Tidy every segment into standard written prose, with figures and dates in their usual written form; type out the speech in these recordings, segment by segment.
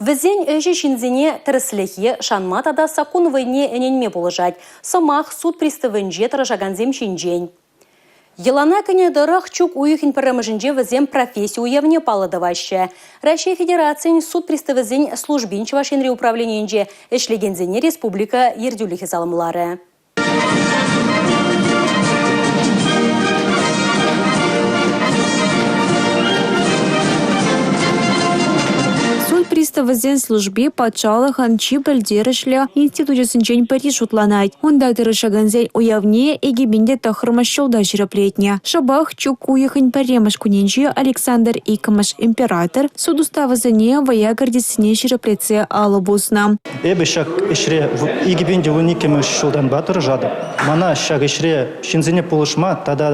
Вӗсен ӗҫӗ ҫынсене тӗрӗслӗхе шанма тата саккун вӑйне ӗненме пулӑшать. Сӑмах суд приставӗнче тӑрӑшакансем ҫинчен. Йӑлана кӗнӗ тӑрӑх чӳк уйӑхӗн пӗрремӗшӗнче вӗсем професси уявне паллӑ тӑваҫҫӗ. Раҫҫей Федерацийӗн суд приставӗсен службин Чӑваш Енри управленийӗнче ӗҫлекенсене республика ертӳлӗхӗ саламларӗ. Суд приставӗсен служби патшалӑхӑн чи пӗлтерӗшлӗ институчӗсенчен пӗри шутланать. Унта тӑрӑшакансен уявне 2009-мӗш ҫулта ҫирӗплетнӗ. Шӑпах чӳк уйӑхӗн пӗрремӗш кунӗнче Александр II император суд уставӗсене вӑя кӗртессине ҫирӗплетсе алӑ пуснӑ. Эпӗ ҫак ӗҫре 2012-мӗш ҫултанпа тӑрӑшатӑп. Мана ҫак ӗҫре ҫынсене пулӑшма тата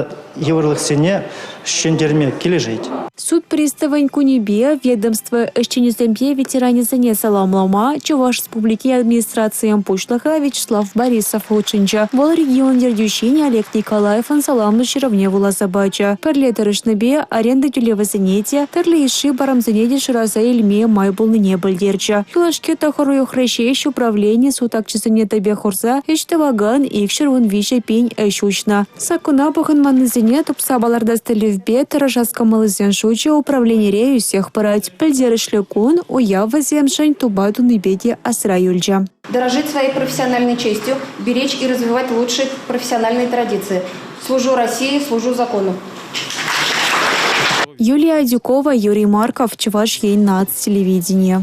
йывӑрлӑхсене ҫӗнтерме килӗшет. Суд приставӗн кунӗпе ведомство ӗҫченӗсемпе ветеранӗсене саламлама Чӑваш Республики администрацийӗн пуҫлӑхӗ Вячеслав Борисов хутшӑнчӗ. Вӑл регион ертӳҫин Олег Николаевӑн саламлӑ ҫырӑвне вуласа пачӗ. Пӗрле тӑрӑшнипе аренда тӳлевӗсене те, тӗрлӗ йышши парӑмсене те шыраса илме май пулнине пӗлтерчӗ. Юлашки тӑхӑр уйӑхра ҫеҫ управлени суд акчӗсене тӗпе хурса ӗҫ тӑвакан 213 пин ӗҫ уҫнӑ. Саккуна пӑхӑнманнисене тупса палӑртас тӗллевпе тӑрӑшас кӑмӑллисен шучӗ управленире ӳссех пырать. Пӗлтерӗшлӗ кун уяв вӗсемшӗн тупа тунипе те асра юлчӗ. Дорожить своей профессиональной честью, беречь и развивать лучшие профессиональные традиции. Служу России, служу закону. Юлия Адюкова, Юрий Марков, Чӑваш Ен наци телевиденийӗ.